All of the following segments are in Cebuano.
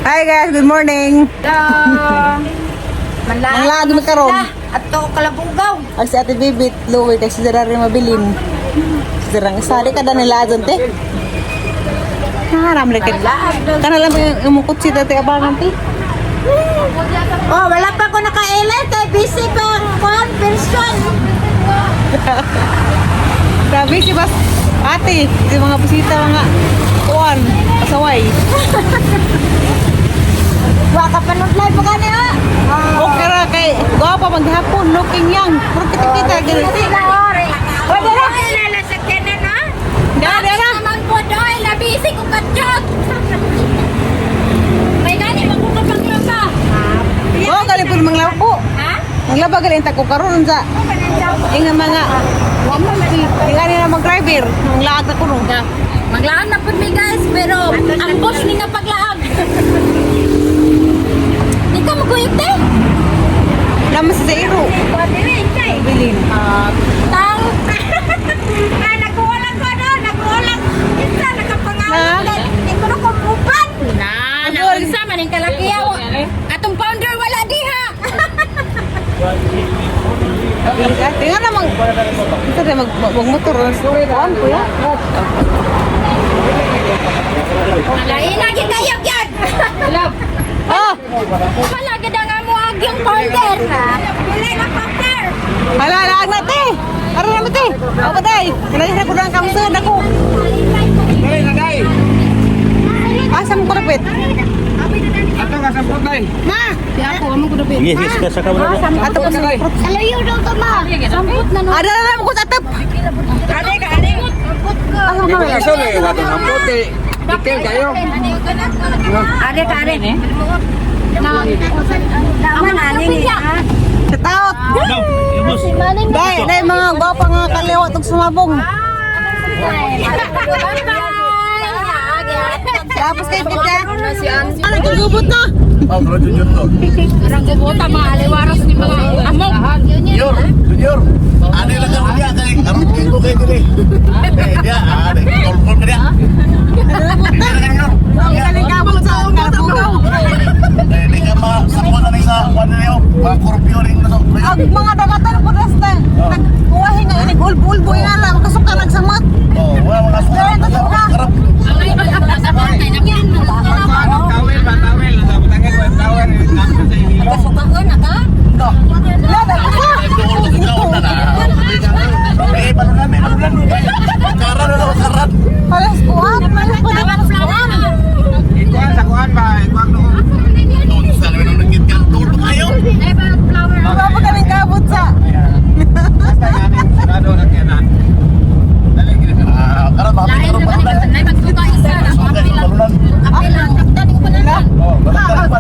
Hi guys, good morning. Manlaag Manlaag mi karon. Ato kalabugaw. Ang si Ate Bibit, luwi kay si Zara rin mabilin. Si Zara nga sali ka na nila dyan, te. Haram lang kay. Kana lang yung umukot si Ate Abangan, te. Oh, wala pa ko nakailay kay busy pa ang kuan person. Grabe si Bas. Ate, si mga bisita mga kuan, pasaway. Wa ka panudlay pa gani ah. Okay ra kay gwapa maghapon, looking young. Puro kita-kita ganun, te. Wala na. Wala sa kanan ah. Dali na. Naman po doy, labisi ko katyot. May gani magkukapanglaba. Oh, galing po mga labo. Ha? Ang laba galing ta ko karon sa inga mga inga nila mag driver, ang laag na kuno. Maglaan na pud mi guys, pero ang boss ni nga paglaag. Di ka maguyot eh. Lamas sa iro. Bilin. Tang. Ah, nagkuwalang ko no, nagkuwalang. Kinsa nakapangalan. Na? Di ko na kumupan. Na, naunsa man ang kalakiyaw. Atong founder wala diha. Tingnan na mag ito na mag mag motor kuan kuya. Lain na gid kayo gyud. Ah, Wala gid ang amo agyong founder. Wala na founder. Hala laag na te. Aron na te. O baday. Kinahanglan ko na ang kamsud ako. Dali na dai. Asa mo kurapit? Ato ka sampot dai. Yes, yes, sa kamera. Ato ko sa Alayo daw to ma. Sampot na no. Ada na lang ko sa atap. Ade ka ade. Sampot ko. Asa mo Ito kaso eh, ato sampot eh. Detail kayo. Ade ka ade. Naman ani ni. Shout out. Dai, dai mga gwapa nga kaliwat og sumabong. Tapos kay kita. Ano gugubot na? Oh, bro, junior to. Gubota mga aliwaros ni mga amok. Junior, junior. Ano lang ako niya kay aron kay ko kay dili. Eh, dia, ano, tolkol ka dia. Gugubot na. Junior. Galing kabot sa kalabugaw. Eh, di ka ma sa kuwan na rin sa kuwan na niyo. Mga korupyo rin na sa Ang mga dagatan po nas na nagkuwahi nga inig ulbo-ulbo nga lang makasuka nagsamot. Oh, wala mga suka. Dali, tusok ka. Karap. Tawel ba tawel sa butangan ko tawel sa ilong. Kasukaon na ka? Lada ka. Doon ikaw na na. Eh, balunan, eh, balunan. Karan na lang, karan. Palas kuan, palas kuan, palas kuan. Ikuan sa kuan ba, ikuan noon. Doon sa namin nung nagkit ka, doon pa kayo. Wala pa kaming kabot sa. Basta ganing sarado na kanan. Dali gid. Ah, karan, baka karon balunan. Suka, balunan. Oh, balunan.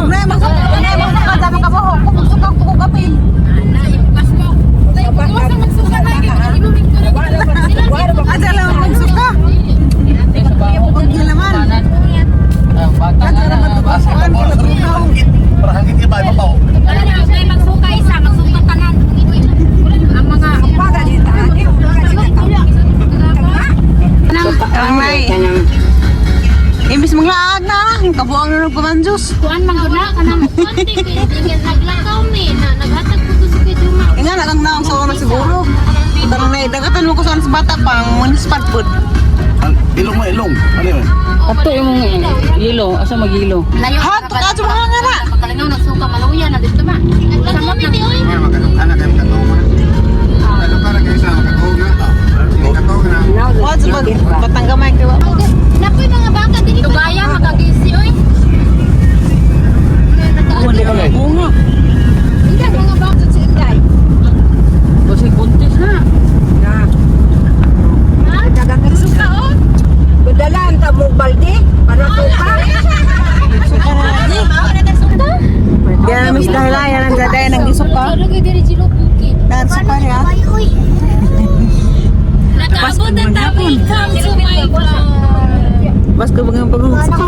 Nay magsuka, nay magsuka sa mga kabuhok. Kung magsuka ko kapil. Ada lang magsuka. Huwag niyo naman. Ada lang magsuka. Para hangin ka ba, ibabaw. Ang may. Imbis manglaag na, ang kabuang na nagpamanjus. Kuan man gud na kanang kuan te kay naglakaw mi na naghatag ko to sa kay Juma. Inga na kang naong sa una siguro. Parang na dagatan mo ko sa bata pang municipal food. Ang ilong mo, ilong. Ano yun? Ato imong yelo, asa magyelo? Layo Ha, tuka sa mga nga na. Pagkalingaw nagsuka maluya na dito ma. Naglakaw mi ti oy. Ay, makatuka na kayo makatuo na. Makatuka na kayo sa makatuo na. Makatuo na. Wa sa pag batang gamay kay wa. Napoy mga baka dinhi Tugaya makagisi oy. Bunga. Inday mga baka sa Inday. Kasi buntis na. Ha? Suka oh. Budalan ta mo balde para suka. Suka na lagi. Di na miss dahilayan ang daday ng isuka. Lagi diri jilo bukid. Dahil suka niya. Nakaabot na ta, welcome to my vlog. Bas ko mga pag suka.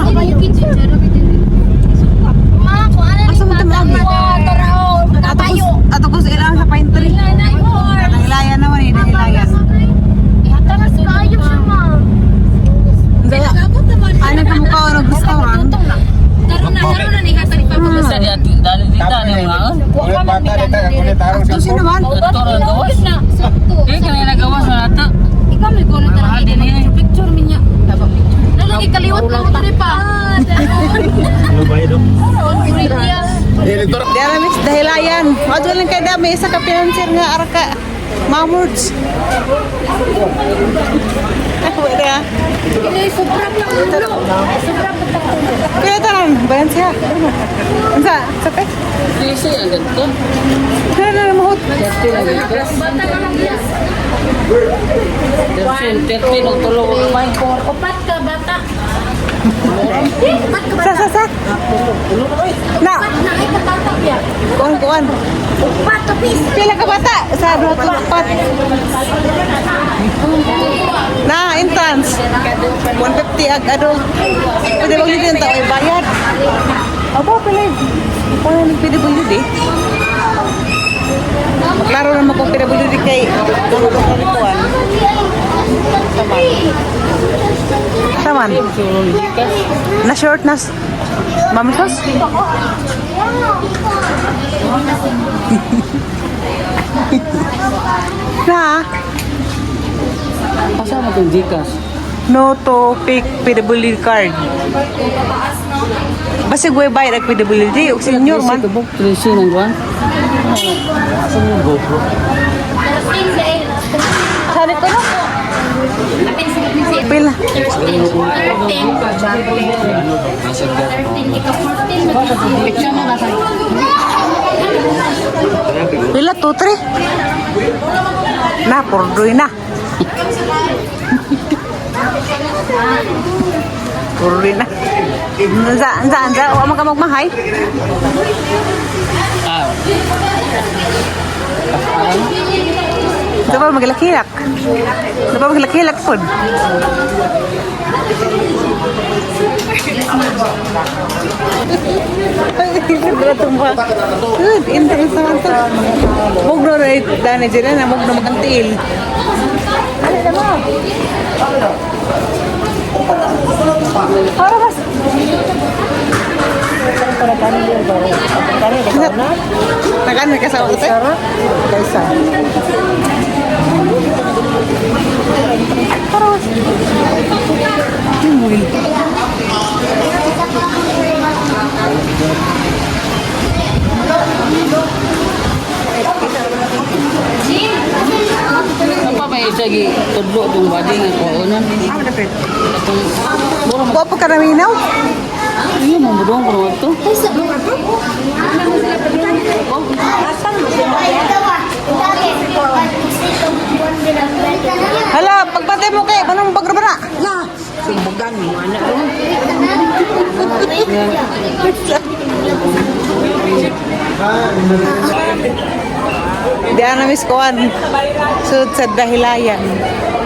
Ma, kuan na Asa mo ni bata tumagi? mo tarao. Ato ko ato ko sa ilang sa pine tree. Dahilayan naman eh, dahilayan. Ihatag sa kayo siya, ma'am. Daya. Nakaabot naman Mukha og restaurant. Karon na, karon na ni hatag pa pa. Sa di ating dali dito ni mga. Kulit bata dito, kulit tarong Ito sa naman. Doktor ang gawas. Na, sakto. Eh kanina gawas na nato. Ikaw may gulo Mahal talaga. din eh. Picture mi niya. Nalagi kaliwat lang ko pa. Eh, doktor. Di ara miss dahilayan. Adto lang kay dami isa ka pinanser nga ara ka Mamurds. Wala. Ini sobra lang ulo. Sobra pa. Pila tanan, bayan siya. Unsa? Sape? Trisi ang ganito. Pila na mahut. Bata ka lang yan. 13, 13 og tulo og gamay. Upat ka bata. Sa sa sa. Na, Na ay ka bata ya. kuan kuan. Upat ka piece. Pila ka bata? Sa duha to upat. Na, entrance. 150 ag adult. Pwede ba yun tao bayad? Abo, pila. Kuan ng PWD. Klaro naman kung PWD kay kuan. Taman. Na short na Mami sos? Na. Asa mo tong Gcash? No to pick PWD card. Basig way bayad ag PWD og senior man. Trisi ng kuan. Sali ko no. Pila. Pila 2 3. Na pordoy na. Pordoy na. Ansa ansa ansa wa man ka magmahay. Ah. Dapat maglakilak. Dapat maglakilak pod. Tumba. Good, interest naman to. Mugno na dani dyan na, mugno makantil. Ano Para mas. Nakan may kasama ko tayo? Kaysa. Para mas. Uy. Apa pa isa gi tudlo tong body nga kuonan. Ah, malapit. Atong mura Wa pa ka naminaw? Iyo mo budong ko to. Hala, pagpatay mo kay, manong bagra ba na? La, sumbugan mo anak. Di ana miss kuan. Sud sa dahilayan.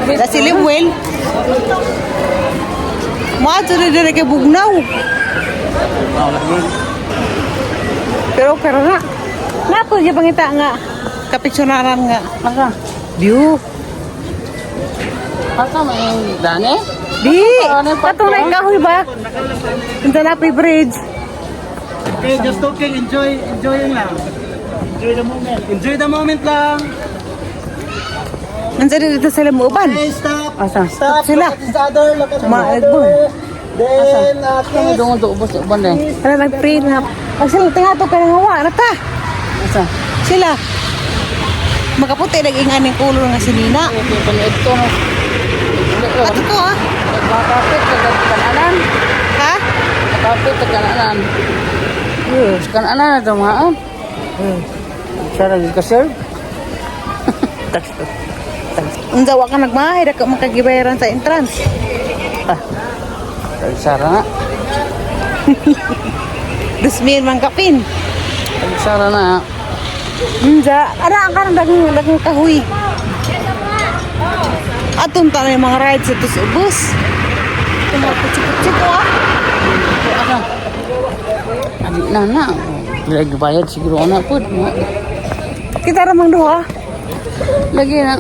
Da si Limuel. Moadto na dire kay bugnaw. Pero pero na. Napo gyud pangita nga kapictunaran nga. Asa? View. Asa may dani? Di, katong na kahoy ba? Unsa na pa bridge? Okay, just talking, enjoy, enjoying lang. Enjoy the moment. Enjoy the moment lang. Unsa dito sa Limuban? Okay, stop. Asa? Stop. Sila. Look at each other, look at each Ma- other. Then, Asa kiss. dungol to ubos uban dai. Ano nag-pray na. Pag sila tingato ka nang hawa na ta. Asa? Sila. Makaputi nag-ingan ng kulo nga si Nina. Okay, paniud to no. At ito ah. Makapit ka kananan. Ha? Makapit ka kananan. Kananan na to mga. Sara ka sir. Unsa wa ka nagmahay da ka makagibayaran sa entrance. Sara na. Dusmin man kapin. Sara na. Unsa ana ang kanang daghang daghang kahoy. Atong tanay mga rides ito sa ubos. Ito mga kutsi-kutsi ko ah. Asa? Adi na na. Lagi bayad siguro na pud. Kita ra mang duha. Lagi na.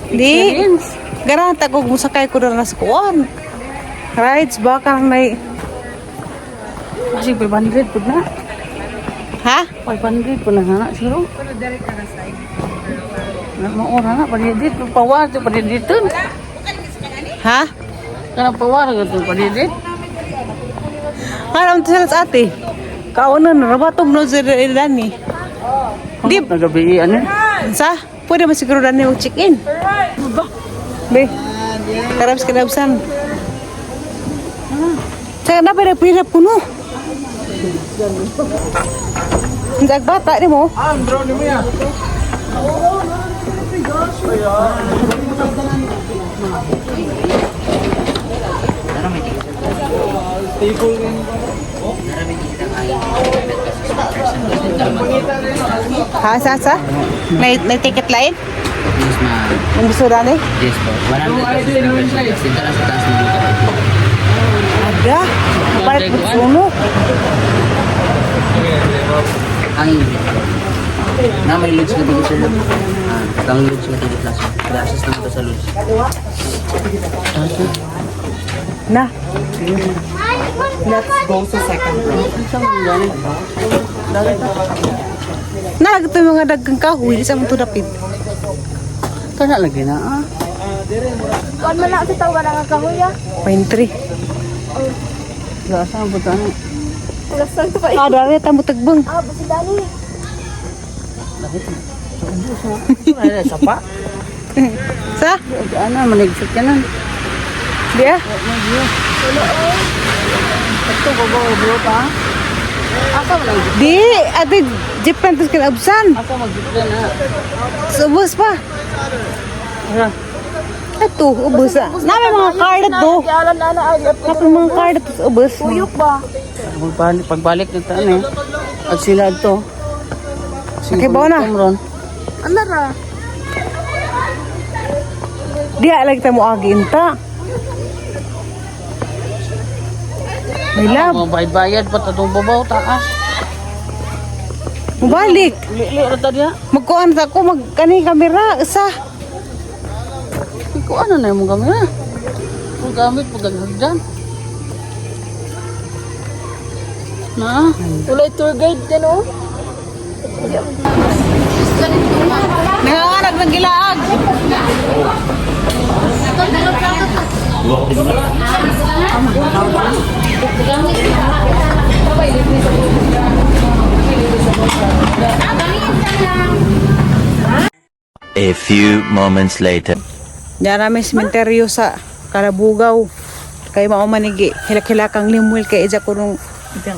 Di. Garanta ko musakay ko na sa kuan. Rides ba kanang nay. Kasi 500 pud na. Ha? 500 pud na na siguro. Na maura na padidit pawa to padiditon. Ha? Kana pawa ra to padidit. Karon sa sa ate. Kaunon rabatog no sa dani. Di Nagabi ano? sa pwede man siguro dani og check-in. Be. Karabs kanabsan. Sa na pwede pwede puno. Ang bata ni mo. Ah, drone mo yan. Ha, sa sa? May ticket line? Yes, ma'am. Ang gusto dani? Yes po. 100 pesos per person. Dito lang sa taas ng motor. Ada. Palit mo puno. Ang init. Na may lodge na ticket, sir. Ah, ang lodge na ticket lang, sir. Glasses naman to sa lodge. Na. Let's go sa second row. Na ito yung mga dagang kahoy sa mga tudapid. Kana lagi na ah. Kuan man na sa tawa nga kahoy ah. Pine tree. Gasa ang butan. Lasang pa. Ah, dari tamo tagbang. Ah, basta dani. Ay, sapa. Sa? Ana manigsik ka na. Di ah. Ito ko bro pa. Asa man ang Di, ate, jeep lang tapos kinabsan. asa magjiplan na. Sa ubos pa. Ara. Ato, ubos ah. Na may mga card to. Alam na na ay. Na may mga card to sa ubos. Uyok ba? Pagbalik, pagbalik na taan eh. At sila to. Okay, bawa na. Ron. Alara. Di ah, lagi tayo mo agi inta. May lab. Mga bayad-bayad pa tatong babaw taas. Mubalik. Li-li ra ta diha. Magkuan sa ako, mag kani kamera, isa. Ikaw ano na yung gamit ha? Kung gamit pag hagdan. Na? Walay tour guide din oh. Nangangarag ng gilaag. A few moments later. Diyan namin sementeryo sa Kalabugaw. Kay mao manigi hilak-hilakang limuel kay ija ko nung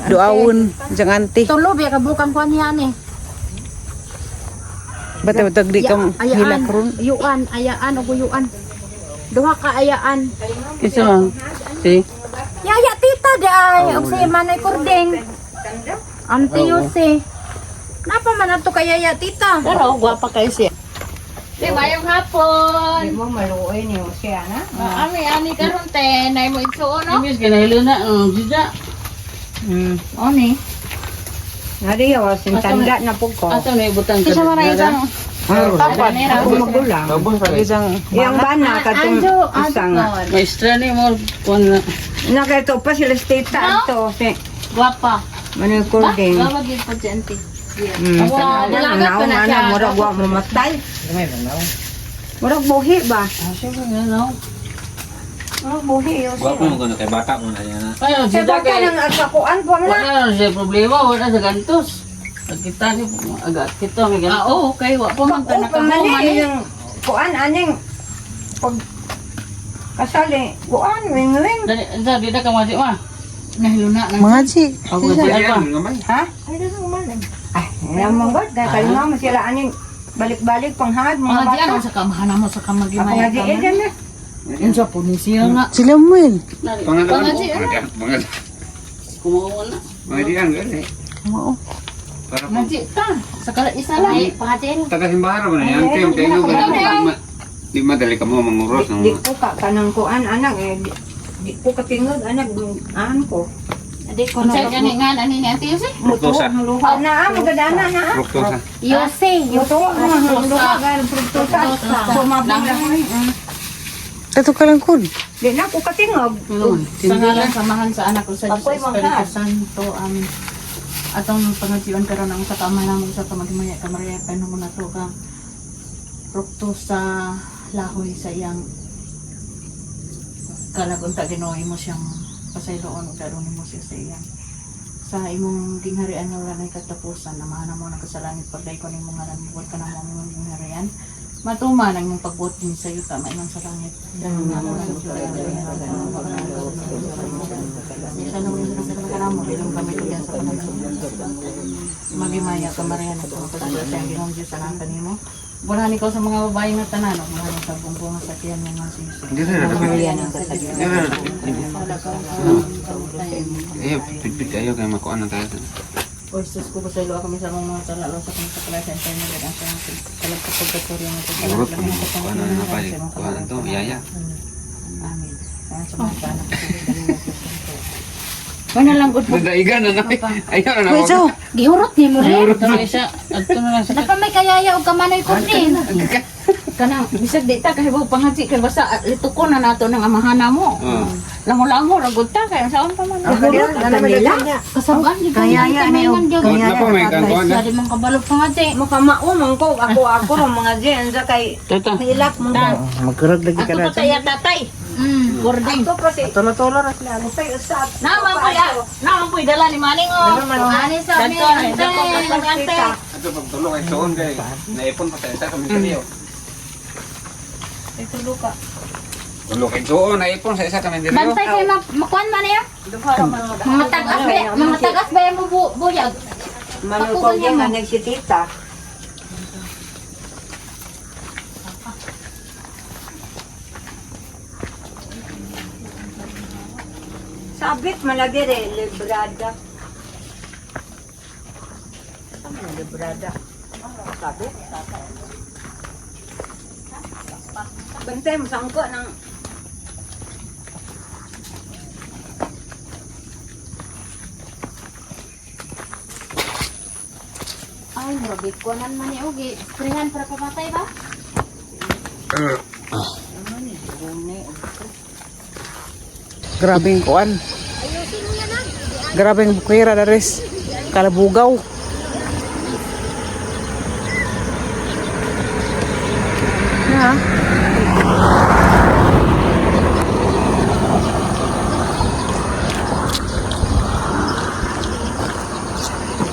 duawon jang ante. Tulo biya ka bukang kuan yan eh. Bata batag di ka hilak ron. Ayuan, ayaan o guyuan. Duha ka ayaan. Isa lang. Si? Yaya tita di ay og si Manay Kordeng. Ante Yose. Napa man ato kay yaya tita? Pero gwapa kayo siya. Di mayong hapon. Di mo maluoy ni siya na. Ami ani karon te nay mo igsuon no. Imbis kinahilo na. Ang jija. Oni. Nari yaw sin tanda na po ko. Asa na ibutang ka? Isa man isang Tapat ako magulang. isang Yang bana katong Anjo isang. Maestra ni mo. Kuan na. Nakaito pa sila tita ato si Gwapa. Manoy Kordeng. Gwapa gyud po si ante. Wow, Dalaga pa na siya. Murag wa mamatay. Murag buhi ba? Ah, siyempre nga no. Murag buhi yun siya. Ay, ang Sa jija baka kay. nang akakuan pa man na. Wala na siya problema. Wala sa gantos. Pagkita ni agad kita may gantos. Ah, oo, kay wa pa man ka Oo, pa man nakahuman eh, eh. yung kuan aning pag kasali kuan wing-wing. Dali, sa di na ka masi ma. Nahiluna na. mga chi. Ako si Alba. Ha? Ay, alam mo God, kaya kayo nga sila aning balik-balik panghad mga Mga bata. diyan sa kamahana mo sa Ako kamagimay. nga di eh, dyan na. Unsa po ni siya nga. Sila mo Kumuha na. Oo. Nanti ta, sa kala isa lang. Ay, pangatin. Taga-simbahan mo na yan. Kaya yung di madali ka mo manguros ng Di ko ka kanang kuan anak eh. Di ko katingog anak aan ko. Di ko na. Unsa gani nga ani ni Ate Yose? Fruktosa. Luha na ah, magadana na ah. Fruktosa. Yose, Mutuo, luha gan fruktosa. Sumabog lang. Tato ka lang kun. Di na ko katingog. Sa ngalan samahan sa anak ko sa Diyos Ako'y Espiritu manghas. Santo. Amen. Atong pangatiyon karon ang sa kama namong sa kamagimaya ka Maria kano mo nato ka prukto sa lahoy sa iyang kalagunta Ginoo imo siyang pasayloon ug daron nimo siya sa iyang sa imong gingharian nga wala nay katapusan. Amahan mo nang kasalangit, pagdayko nimo ngalan, mubuot ka namo ang imong gingharian, matuman ang imong pagbuot din sa yuta maiman sa langit. Magimaya ka Maria na pagpasalamat sa Ginoong Diyos ang kanimo. Burahan ikaw sa mga babae nga tanan ug mga sa bumbong sa tiyan mo nga si Jesus. Eh, pitpit kayo kay makuan na tayo. O Jesus ko pasaylo kami sa mga sala sa kami sa kalasa internet ang sa kalag pagkatoryo nga Urot kuan na na pali. Kuan to, yaya. Amen. Sa mga anak Wala lang gud po. Nadaigan na na. Ayaw na na. Wait, so. Gihurot ni mo rin. Pero isa adto na lang sa Napa may kayaya og kamanoy kording. Kanang bisag di ta kahibaw panghatsi kay basta lituko na nato ng amahan mo. Lango-lango ra gud ta kay saon pa man. Gihurot kanila. Kasabuan gyud. Kayaya ni og Na po may kan kuan na. Dari man kabalo panghatsi. Makamao man ko ako ako ro mga diyan sa kay Tata. hilak mo. Magkurog lagi ka Ato na. pa tayo tatay. Gording. Ako pa si Tulo-tulo ra sila. Tay usap. Naman po ya. Naman po dala ni Maning oh. Ani sa mi. Danto, danto, danto, ante. Ato pagtulog ay suon kay naipon pa tayo sa kami kaniyo. Tulo ka. Tulog kay suon naipon sa isa kami diri. Bantay kay makuan man niya. Mga tag-as ba, mga tag-as ba mo buyag? Manoy ko Pakugan niya mo. nga si tita. Sabit malagi re librada. Ano librada? Sabit. Bantay mo sangko ng Ay, murag kuanan man ni ogi. Sprehan para pamatay ba? Grabe yung kuan. Grabe yung bukira daris. Kalabugaw. Na.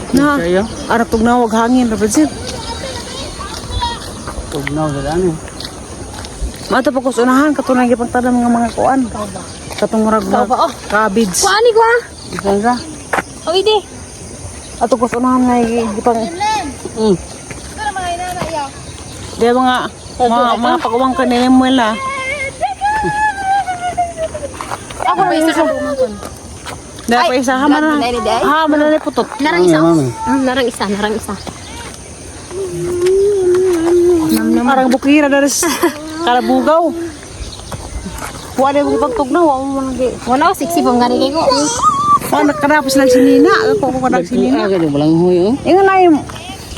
Na, ara tugnaw og hangin ra sir. Tugnaw sa dani. Mato pa ko sa unahan katunay gipagtanom nga mga kuan. Katong murag mga cabbage. Kuani ko ah. Bisan sa? O idi. Ato ko sa unahan nga gipang Di mga mga pagawang kanila mo la. Ako pa isa ka bumangkon. Dahil pa isa ha man na. Ha man na putot. Narang isa. Narang isa, narang isa. Parang bukira na rin. Kalabugaw. Wala mo pagtugnaw, wa mo man gi. Wala sexy pong gani kay ko. Oh, nakarapos lang si Nina. Ako ko kanag si Nina. Ah, gani walang huy oh. Ingon ay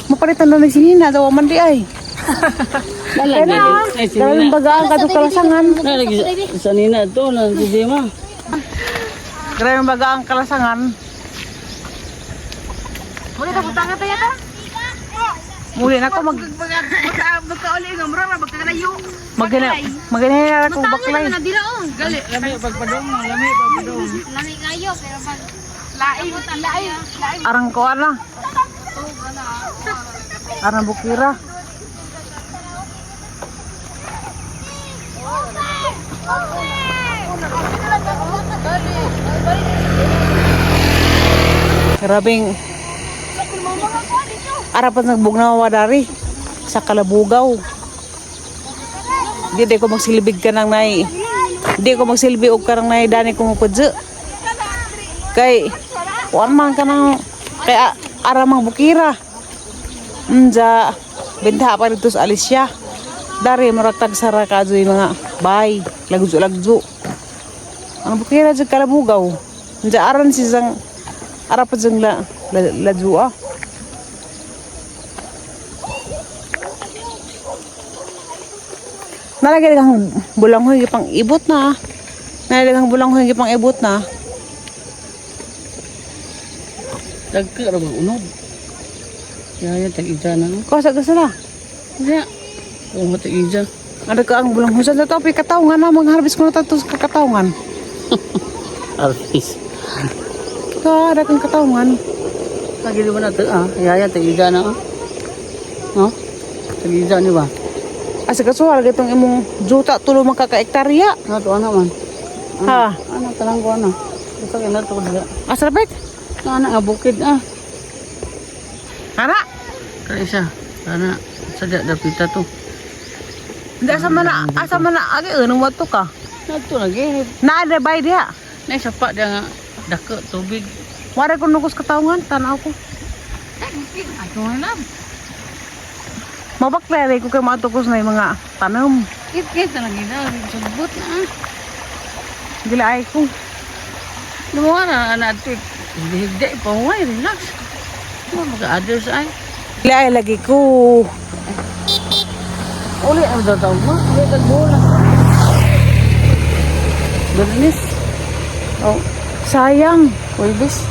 mapalitan na si Nina daw man di ay. Wala Kaya na, Ay, si dahil Nina. bagaan ka kalasangan. Na lagi sa nina to na si Dima. Grabe bagaan kalasangan. Muli ta butang ta yata. Muli na ako mag Magkauli nga mura magkakalayo. magana magana ako baklay. Na dira oh. Lami pagpadong, lami pagpadong. Lami kayo pero pag lain lain lain. Arang ko ana. Arang bukira. Grabing arapan nagbugnaw wadari sa Kalabugaw. Di di ko magsilbig ka ng nay. Di ko magsilbi og ka ng nay dani ko mukudyo. Kay kuan man ka ng kay aramang bukira. Unja benta pa dito sa Alicia. Dari murag tagsara ka adyo'y mga bay, lagjo-lagjo. Ang bukira sa Kalabugaw. Unja aran si sang ara pa jang la, la, lajua. Na Nalagay kang bulanghoy pang ibot na. Nalagay kang bulanghoy pang ibot na. Dagka ra bang unod. Yaya tag-ija na no. Kusa ka sila. Ya. Kung tag-ija. Ano ka ang bulanghoy sa topi katawngan na magharvest ko na tato sa katawngan. Artis. Ka ada kang katawngan. Lagi di ba na to ah? Yaya tag-ija na ah. No? Tag-ija ni ba? Asa ka suwal itong imong juta tulo makaka-ektarya. Ano to ana man? Ha. Ano talang ko ana? Gusto kay na to dira. Asa na pek? Ana nga bukid ah. Ana. Kaya isa. Ana sadya dapita to. Hindi asa man na asa man na agi anong wato ka. Nato lagi. Naa na bay diha. Nay sapa dia nga dako tubig. Wala ko nugos katawngan tanaw ko. Ato na. Mabaklere ko kay matugos na yung mga tanom. Kit-kit na lagi na sugbot na ah. Gilaay ko. Lumuha na ana ato. Higde pa way relax. Mo mga others ay. Gilaay lagi ko. Uli ang daw tawag mo. Uli kag bola. Bernis. Oh, Sayang. Huwebes.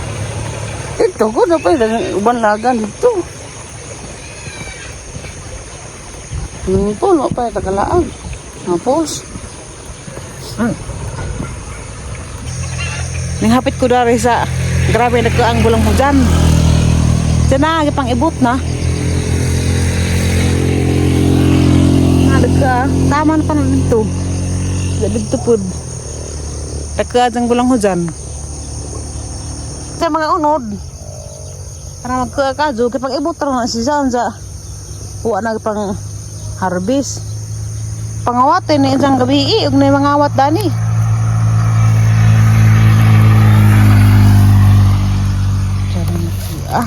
Ito ko na pa uban lagan dito. Po, no pa tagalaan. Mga poles. Ninghapit ko dari sa grabe na ko ang bulang hujan. Diyan na, pang ibot na. Nalagka, tama na pa na dito. Dito po. Taka dyan bulang hujan. Sa mga unod. Para magkuha ka, jo, kay pang ibot ra na si Zanza. Wa na pang harvest. Pangawatin ni isang gabi, ug na mga awat dani. Ah.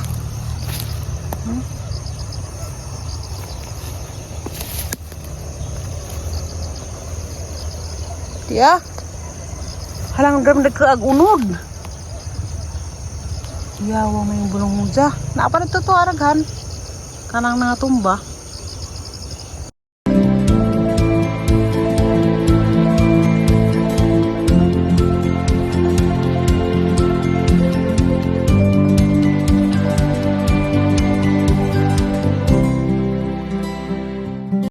Tiya. Halang dam nagkaag unod. Yawa may bulong huja. Naapa na to araghan. Kanang nangatumba.